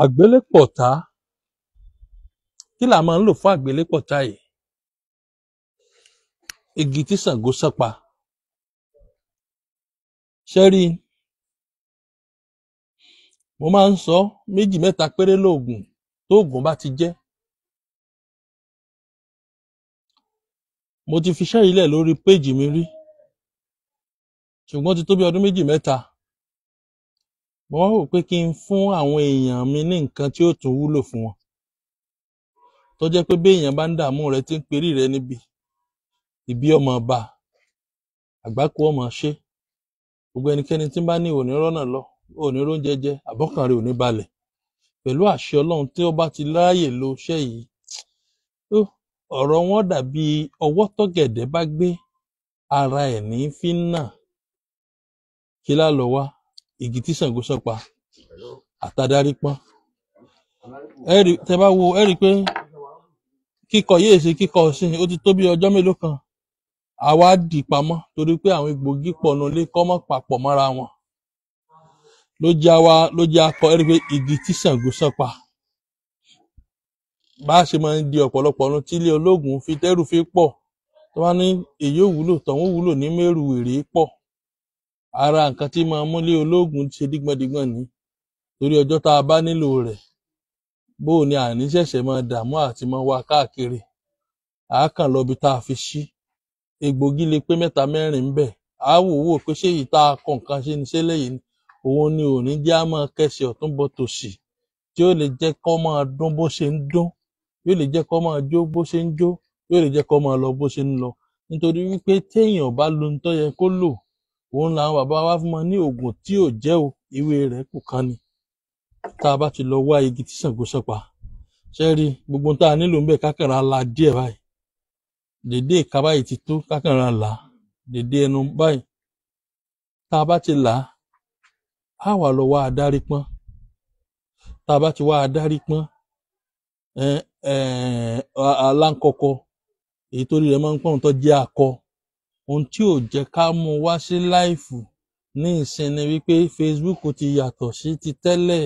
Àgbélépọ̀tá, kí là máa ń lò fún àgbélépọ̀tá yìí? Igi tí Ṣàngó sán pa. Ṣé rí, mo máa ń sọ méjì mẹ́ta péré lóògùn tóògùn bá ti jẹ́. Mo ti fi iṣẹ́ yìí lẹ̀ lórí péèjì mi rí, ṣùgbọ́n ti tó bí ọdún méjì mẹ́ta. Mo wá wò pé kí n fún àwọn èèyàn mi ní nǹkan tí ó tún wúlò fún wọn. Tó jẹ́ pé bí èèyàn bá ń dààmú rẹ tí ń perí rẹ níbi, ibi ọmọ ọba, àgbákò ọmọ ṣe. Gbogbo ẹnikẹ́ni tí ń bá ní òní rọ́nà lọ, òní róúnjẹ jẹ, àbọ́kàn rẹ̀ ò ní balẹ̀. Pẹ̀lú àṣẹ Ọlọ́run tí ó bá ti ráyè lo iṣẹ́ yìí, ọ̀rọ̀ wọn dàbí ọwọ́ tọ́gẹ̀dẹ̀ bá gbé, ara ẹ̀ ní fi ń nà. Kí lá lọ wá? Igi tí Ṣàngó sán pa, àtàdárí pọ́n. Ẹ rí, tẹ bá wo, ẹ rí pé kíkọ yéé ṣe kíkọ sí, ó ti tó bí ọjọ́ mélòó kan. Àwa dì pamọ́ torí pé àwọn egbògi pọ̀ nù lé kọ́ mọ́ papọ̀ mọ́ra wọn. Ló jẹ́ àwa, ló jẹ́ akọ, ẹ rí pé igi tí Ṣàngó sán pa. Bá ṣe máa ń di ọ̀pọ̀lọpọ̀ ọ̀run tí ilé ológun fi tẹ́rù fi pọ̀. Tó bá ní èyí ò wúlò, tọ̀hún wúlò ní mẹ́rù èrè pọ̀. Ara nǹkan tí máa mú ilé ológun ṣe dígbọ́ndígbọ́n ni. Torí ọjọ́ tá a bá nílò rẹ̀, bó ni àní ṣẹ̀ṣẹ̀ máa dààmú àti máa wá káàkiri. A kàn lọ ibi tá a fi sí. Egbògi lè pé mẹ́ta mẹ́rin ń bẹ̀. A wò wò pé ṣé èyí tá a kọ nǹkan ṣe ni ṣé lẹ́yìn ni. Òun ni ò ní jẹ́ á máa kẹsẹ̀ ọ̀tún bọ tòsì, tí ó lè jẹ́ kó máa dún bó ṣe ń dún, yóò lè jẹ́ kó máa jó bó ṣe ń jó, yóò lè jẹ́ kó máa lọ bó ṣe ń lọ. Nítorí wípé téèyàn bá lo ohun tó yẹ kó lò, òun làwọn bàbá wa fún wọn ní oògùn tí ò jẹ́ o, ewé rẹ̀ kù kan ni. Tá a bá ti lọ wá igi tí Ṣàngó sán pa, ṣé rí gbogbo ohun tá a nílò ń bẹ̀ kákànra la díẹ̀ báyìí. Dèdé ìka báyìí ti tó kákànra là, dèdé ẹnu báyìí. Tá a bá ti là, á wà lọ wá adarí pọ́n. Tá a bá ti wá adarí pọ́n, aláǹkọ̀kọ, èyí tó rí rẹ̀ máa ń pọ́n tó jẹ́ akọ. Ohun tí ò jẹ́ ká mú wá sí láìfù ní ìsìn ni wípé Facebook ti yàtọ̀ sí ti tẹ́lẹ̀.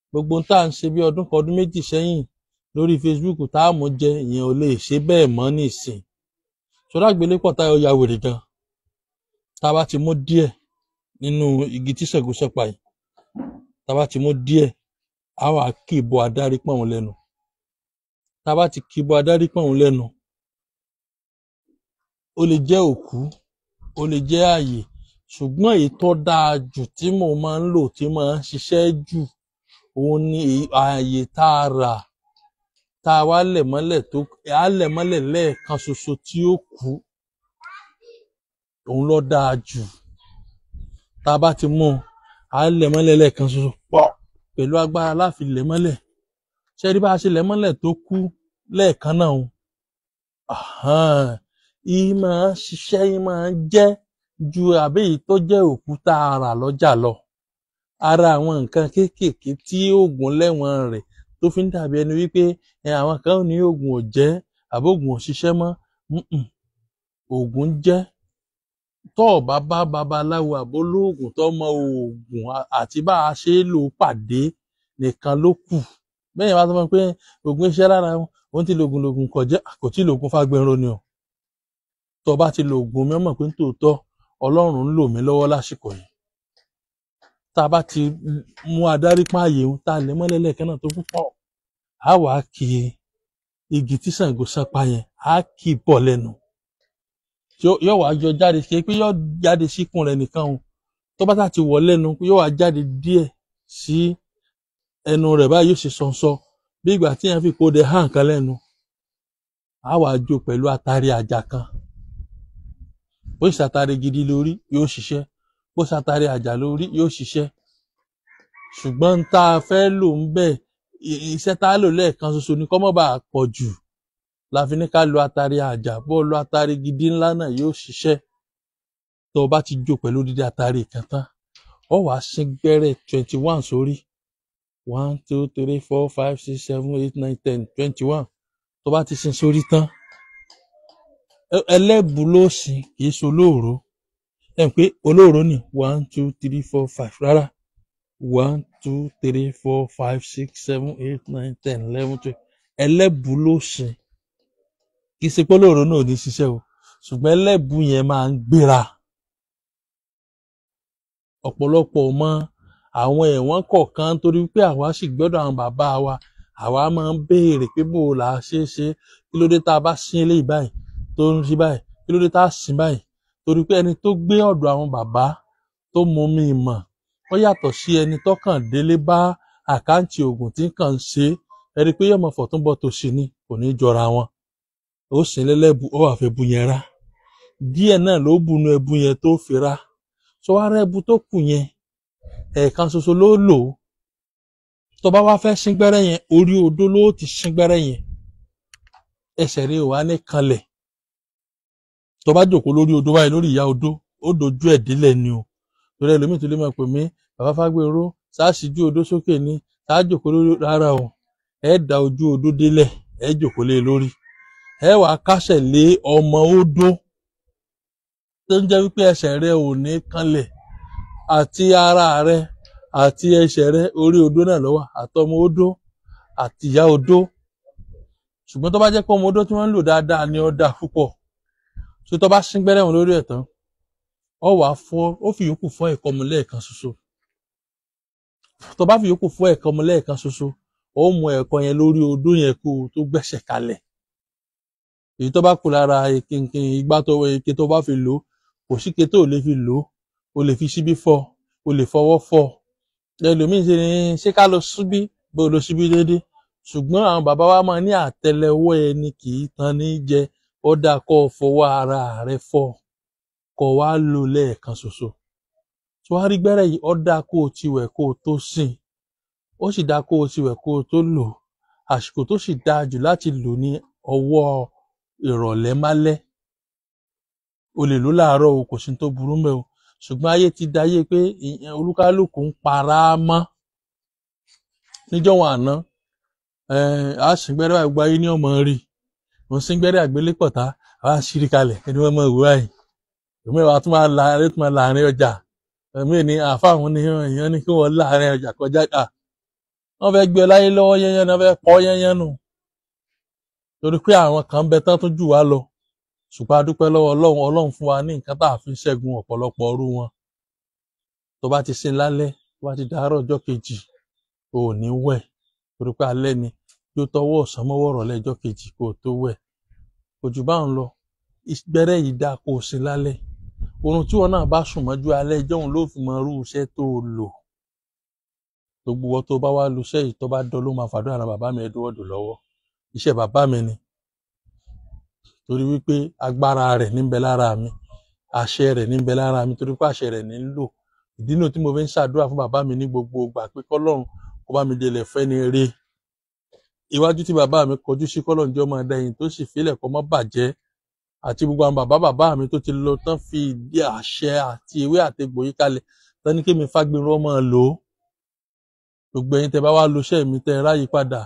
Gbogbo ohun tá à ń ṣe bí ọdún kan ọdún méjì sẹ́yìn lórí Facebook tá a mú jẹ, ìyẹn ò lè ṣe bẹ́ẹ̀ mọ́ ní ìsìn. Ṣọlá àgbélépọ̀tá yóò ya wèrè gan. Tá a bá ti mú díẹ̀ nínú igi tí Ṣàngó sán pa yìí, tá a bá ti mú díẹ̀, á wà kí ìbò adarí pọ́n òun lẹ́nu. Tá a bá ti kí ìbò adarí pọ́n òun lẹ́nu, ó lè jẹ́ òkú, ó lè jẹ́ ààyè, ṣùgbọ́n èyí tó dáa jù tí mo máa ń lò tí máa ń ṣiṣẹ́ jù, òun ni ààyè tá a rà, tá a wá lẹ̀ mọ́lẹ̀ tó, á lẹ̀ mọ́lẹ̀ lẹ́ẹ̀kan ṣoṣo tí ó kú, òun ló dáa jù. Tá a bá ti mú un, á lẹ̀ mọ́lẹ̀ lẹ́ẹ̀kan ṣoṣo pọ̀ pẹ̀lú agbára láfi lẹ̀ mọ́lẹ̀. Ṣé rí bá a ṣe lẹ̀ mọ́lẹ̀ tó kú lẹ́ẹ̀kan náà o? Í máa ń ṣiṣẹ́, í máa ń jẹ́ ju àbí èyí tó jẹ́ òkú tá a rà lọ́jà lọ. Ara àwọn nǹkan kéékèèké tí oògùn lẹ́wọ̀n rẹ̀ tó fi ń dàbí ẹni wípé àwọn kan ò ní oògùn ò jẹ́ àbí oògùn ò ṣiṣẹ́ mọ́. Oògùn jẹ́. Tó o bá bá babaláwo àbólóògùn tó mọ oògùn àti bá a ṣe é lò pàdé nìkan ló kù. Bẹ́ẹ̀ bá sọ fún mi pé oògùn iṣẹ́ lára wọn, òun ti lògùn lògùn kò jẹ́, kò tí ì lògùn fágbẹ́nró ni o. Tó o bá ti lo oògùn mi, ó mọ̀ pé nítòótọ́ Ọlọ́run ń lò mí lọ́wọ́ lásìkò yìí. Tá a bá ti mú adarí pọ́n ààyè òun, tá a lè mọ́lẹ̀ lẹ́ẹ̀kan náà tó kú pọ̀, á wàá kí igi tí Ṣàngó sán pa yẹn, á kì í bọ̀ lẹ́nu. Yóò wá yọ jáde, ṣe pé yóò jáde síkùn rẹ̀ nìkan o. Tó bá ti wọ̀ lẹ́nu, yóò wá jáde díẹ̀ sí ẹnu rẹ̀ báyìí, yóò ṣe sọ̀nsọ̀ bí ìgbà tí èèyàn fi kó de hàn kan lẹ́nu. Á wàá jó pẹ̀lú atari àjà kan. Bó ṣe atari gidi lórí, yóò ṣiṣẹ́. Bó ṣe atari àjà lórí, yóò ṣiṣẹ́. Ṣùgbọ́n tá a fẹ́ lò ń bẹ̀, iṣẹ́ tá a lò lẹ́ẹ̀kan ṣoṣo ni kó má bàa pọ̀ jù. La fi ní ká lo atari àjà. Bó lo atari gidi ńlá náà yóò ṣiṣẹ́. Tó o bá ti jó pẹ̀lú dídí atari kan tán, ó wàá sín gbẹ́rẹ́ 21 sórí. 1, 2, 3, 4, 5, 6, 7, 8, 9, 10, 21. Tó o bá ti sín sórí tán, ẹlẹ́bù ló sìn, kì í ṣe olóòró. Ẹ ń pé olóòró ni 1, 2, 3, 4, 5 rárá. 1, 2 3 4 5 6 7 8 9 10 11 12. Ẹlẹ́bu ló sìn. Kì í ṣe pé olóòrò náà ò ní ṣiṣẹ́ o, ṣùgbọ́n ẹlẹ́bu yẹn máa ń gbéra. Ọ̀pọ̀lọpọ̀ mọ àwọn ẹ̀wọ̀n kọ̀ọ̀kan torí pé àwa sì gbọ́dọ̀ àwọn bàbá wa, àwa máa ń béèrè pé bó o là á ṣe é ṣe, kí ló dé tá a bá sin eléyìí báyìí tó ń ṣe báyìí, kí ló dé tá a sin báyìí. Torí pé ẹni tó gbé ọ̀dọ̀ àwọn bàbá tó mú mi mọ̀ ó yàtọ̀ sí ẹni tó kàn délé bá àkáǹtì oògùn tí kàn ń ṣe. Ẹ rí i pé yọmọ fọ̀túnbọ̀ tó ṣe ni kò ní jọra wọn. Ó sin lẹ́lẹ́bu, ó wà fẹ́ bu yẹn rá díẹ̀ náà ló bunu ẹbu yẹn tó fi rá. Sọ wá rẹ́bu tó kù yẹn, ẹ̀ẹ̀kan ṣoṣo ló lò ó. Tó bá wá fẹ́ sín gbẹ́rẹ́ yẹn, orí odó ló ti sín gbẹ́rẹ́ yẹn, ẹsẹ̀ rẹ̀ wà ní kanlẹ̀. Tó bá jókòó lórí odó báyìí, lórí ìyá odó, ó dojú ẹ̀ délẹ̀ ni o. Torí ẹlòmíì tó lè máa pè mí, bàbá Fágbèrò, ṣáàṣìjú odó sókè ni, ṣáà jókòó lórí. Rárá o, ẹ da ojú odó délẹ̀, ẹ jókòó lé lórí, ẹ wàá kásẹ̀ lé ọmọ odó, tó ń jẹ́ wípé ẹsẹ̀ rẹ ò ní kanlẹ̀, àti ara rẹ àti ẹsẹ̀ rẹ orí odó náà ló wà, àtọmọ odó àti ìyá odó. Ṣùgbọ́n tó bá jẹ́ pé ọmọ odó tí wọ́n ń lò dáadáa ni ó dáa púpọ̀. Tó tó bá sín gbẹ́rẹ́ wọn lórí ẹ̀ tán, ọ wàá fọ́, ó fi yòókù fọ́ ẹ̀kọ́ mu lẹ́ẹ̀kan ṣoṣo. Tó bá fi yòókù fọ́ ẹ̀kọ́ mu lẹ́ẹ̀kan ṣoṣo, ó mú ẹ̀kọ́ yẹn lórí odó yẹn kó o tó gbẹ̀sẹ̀ kalẹ̀. Èyí tó bá kù lára ìkínkín igbá tó ike tó bá fi lò, kò sí ike tó lè fi lò, o lè fi síbí fọ́, o lè fọwọ́ fọ́. Ẹlòmíín ṣe ni ṣé ká lọ síbí, bó lọ síbí déédéé. Ṣùgbọ́n àwọn bàbá wa máa ní àtẹ́lẹwọ́ ẹni kì í tan ní jẹ, ó dáa kó o fọwọ́ ara rẹ fọ́, kó wá lò lẹ́ẹ̀kan ṣoṣo. Tó wá rí gbẹ́rẹ́ yìí, ó dáa kó o ti wẹ̀ kó o tó sìn, ó sì dáa kó o ti wẹ̀ kó o tó lò. Àsìkò tó sì dáa jù láti lò ní ọwọ́ ìrọ̀lẹ́ málẹ́. O lè lò láàárọ̀ o, kò sí tó burú mẹ́ o. Ṣùgbọ́n ayé ti dayé pé olúkálùkù ń para mọ́. Níjọ́ wọn àná, a sìn gbẹ́rẹ́ báyìí, gbogbo ayé ní ọmọ rí. Mo ń sìn gbẹ́rẹ́ àgbélépọ̀tá, àwa ṣírí kalẹ̀, ẹni wọ́n mọ̀ wúrà yìí. Èmi wa tún máa la, eré tún máa láàrin ọjà. Èmi ní àfáàwọn ní èèyàn ní kí wọ́n láàrin ọjà kọjá. Wọ́n fẹ́ gbé ọ láyé lọ́wọ́ yẹ́nyẹ́n, wọ́n fẹ́ pọ́ yẹ́nyẹ́n nù. Torí pé àwọn kan bẹ tán tó jù wá lọ. Ṣùgbọ́n a dúpẹ́ lọ́wọ́ Ọlọ́run, Ọlọ́run fún wa ní nǹkan tá a fi ń ṣẹ́gun ọ̀pọ̀lọpọ̀ ọrú wọn. Tó bá ti sin lálẹ́, tó bá ti dàárọ̀ ọjọ́ kejì, o ò ní wẹ̀. Torí pé alẹ́ ni, yóò tọwọ́ ọ̀sán mọ́wọ́ ìrọ̀lẹ́ ọjọ́ kejì kó o tó wẹ̀. Kò jù bá ń lọ, gbẹ́rẹ́ yìí dáa kó o sin lálẹ́. Oorun tí wọn náà bá sùn mọ́jú alẹ́ ẹjọ́ òun ló fi mọ irú iṣẹ́ tó o lò. Gbogbo wọn tó bá wá lu iṣẹ́ yìí, tó bá dán ló máa fàdúrà ran bàbá mi Edward lọ́wọ́. Iṣẹ́ bàbá mi ni. Torí wípé agbára rẹ̀ ní ń bẹ lára mi, àṣẹ rẹ̀ ní ń bẹ lára mi, torí pé àṣẹ rẹ̀ ní ń lò. Ìdí nu tí mo fi ń ṣàdúrà fún bàbá mi ní gbogbo ìgbà pé k'Ọlọ́run kó bá mi délẹ̀ fẹ́ni re. Iwájú tí bàbá mi kọjú sí k'Ọlọ́run jẹ́ ó máa dẹ̀yìn tó sì fílẹ̀ kó má bàjẹ́. Àti gbogbo àwọn bàbá bàbá mi tó ti lọ tán fi ìdí àṣẹ àti ewé àtegbò yìí kalẹ̀ tán ní kémi Fágbèrò máa lò ó. Gbogbo ẹ̀yin tẹ́ bá wá lo iṣẹ́ mi, tẹ́ ráyè padà,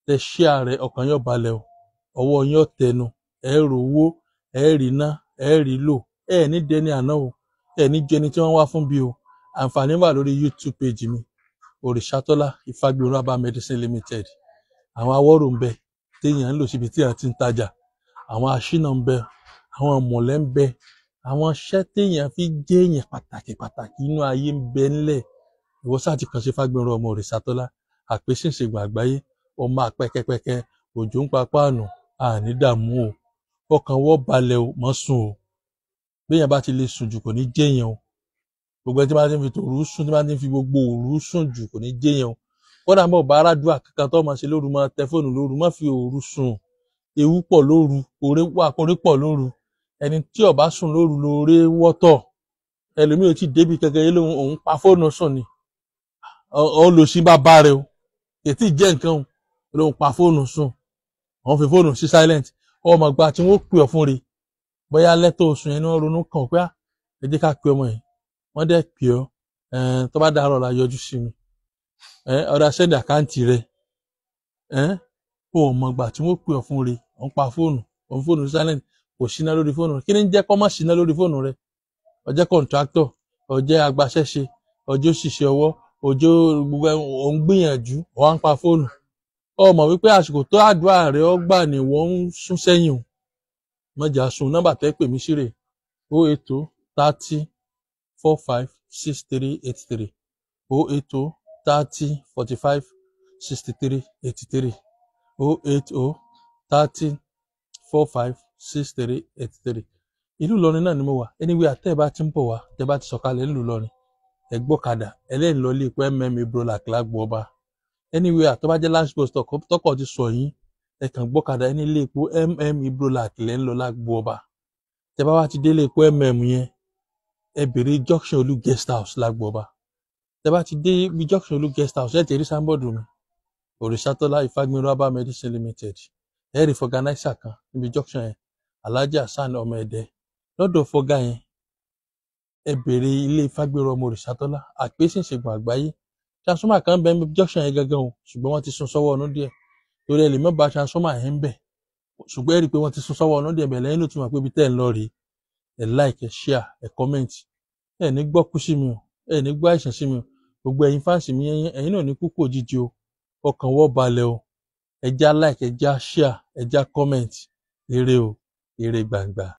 tẹ́ share rẹ̀, ọkàn yóò balẹ̀ o, ọwọ́ yín ó tẹnu, ẹ rówó, ẹ rí ná, ẹ rí lò, ẹ ní dẹni àná o, ẹ ní jẹni tí wọ́n wá fún bí o. Àǹfààní wà lórí YouTube page mi, Òrìṣàtọ́lá Ifágbèrò Herbal Medicine Limited. Àwọn awọ́rò ń bẹ téèyàn ń lò síbi tí a ti ń tajà, àwọn aṣínà ń bẹ, àwọn mọ̀lẹ́ ń bẹ, àwọn iṣẹ́ téèyàn fi jẹ́ èèyàn pàtàkì pàtàkì inú ayé ń bẹ ńlẹ̀. Ìwọ sáà ti kàn sí Fágbèrò ọmọ Òrìṣàtọ́lá, àpèsè ìṣègùn àgbáyé, ọmọ àpẹkẹpẹkẹ, òjò ń pa páànù, àní dààmú o, ọkàn wọ́ balẹ̀ o, mọ́ sùn o. Béèyàn bá ti lè sùn jù kò ní jẹ́yàn o. Gbogbo ẹni tí bá ti ń fi tòru sùn, tí bá ti ń fi gbogbo òru sùn jù kò ní jẹ́yàn o. Kódà bọ̀ bá aládùúgbò kankan tó máa ṣe lóru, máa tẹ fóònù lóru, má fi òru sùn. Ewu pọ̀ lóru, oore wà, oore pọ̀ lóru. Ẹni tí ó bá sùn lóru lóore wọ́tọ̀. Ẹlòmíì ò tí ì débi kankan yìí lóhun òun pa fóònù sùn ni. Ó lọ sí bàbá rẹ̀ o. Kò tí ì jẹ́ nǹkan o. Lóhun pa fóònù sùn. Wọ́n fi fóònù sí silent. Ọmọ ìgbà tí wọ́n pè ọ́ fún re. Bóyá alẹ́ tó sùn yẹn ni wọ́n ronú kàn pé ẹ jẹ́ ká pe ọmọ yìí. Wọ́n dẹ̀ pè ọ́. Tó bá dàárọ̀ la yọjú sí mi. Ọ̀dà send account rẹ̀. Ó mọ ìgbà tí wọ́n pè ọ́ fún re. Wọ́n pa fóònù. Wọ́n fi fóònù sí silent. Kò síná lórí fóònù rẹ̀. Kí ni ń jẹ́ kó má síná lórí fóònù rẹ̀? Ó jẹ́ contractor, ó jẹ́ agbaṣẹ́ṣe, ó jẹ́ òṣìṣẹ́ ọwọ́, Òjò gbogbo ò ń gbìyànjú, ò ń pa fóònù. Ọ mọ̀ wípé àsìkò tó àdúrà rẹ ọ gbà ni wọ́n ń sún sẹ́yìn o. Mọ̀jà sùn. Nọ́mbà tẹ́ pè mí sí rè 080 30 45 63 83, 080 30 45 63 83, 080 30 45 63 83. Ìlú Ìlọrin náà ni mo wà. Anyway, àtẹ́ bá ti ń bọ̀ wá, tẹ́ bá ti sọ̀kalẹ̀ nílùú Ìlọrin, ẹ gbọ́kadà ẹlẹ́yìn lọ ilé epo Ibrolak lágbo ọba. Anyway, àtọ́ bá jẹ́ last bus tọkọ̀ ti sọ yín, ẹ kàn gbọ́kadà ẹni ilé epo Ibrolak lẹ́ ń lọ lágbo ọba. Tẹ́ bá wá ti dé ilé epo yẹn, ẹ bèrè junction Olú guest house lágbo ọba. Tẹ́ bá ti dé ibi junction Olú guest house, ẹ ti rí sáńbọ̀dù mi, Òrìṣàtọ́lá Ifágbénró Herbal Medicine Limited. Ẹ rí fọganáísà kan níbi junction yẹn, Alhaji Hasan ọmọ Ẹdẹ. Lọ́dọ̀ fọgá yẹn, ẹ bèrè ilé Ifágbénró ọmọ Òrìṣàtọ́lá, àpèsè ìṣègùn àgbáyé. Transformer kan bẹ níbi junction yẹn gangan o, ṣùgbọ́n wọ́n ti sún sọ́wọ́ ọ̀nà díẹ̀, torí ẹ lè má bá transformer yẹn ń bẹ̀, ṣùgbọ́n ẹ rí i pé wọ́n ti sún sọ́wọ́ ọ̀nà díẹ̀ bẹ̀ lẹ́yìn ló tún mọ̀ pé ibi tẹ́ ẹ̀ ń lọ rèé. Ẹ like, ẹ share, ẹ comment. Ẹ ní gbọ́ kú sí mi o, ẹ ní gbọ́ àìsàn sí mi o. Gbogbo ẹ̀yin fáǹsì mi, ẹ̀yin náà ní kúkú òjijì o. Ọkàn wọ́ balẹ̀ o. Ẹ já like, ẹ já share, ẹ já comment. Ire o, ire gbàngbà.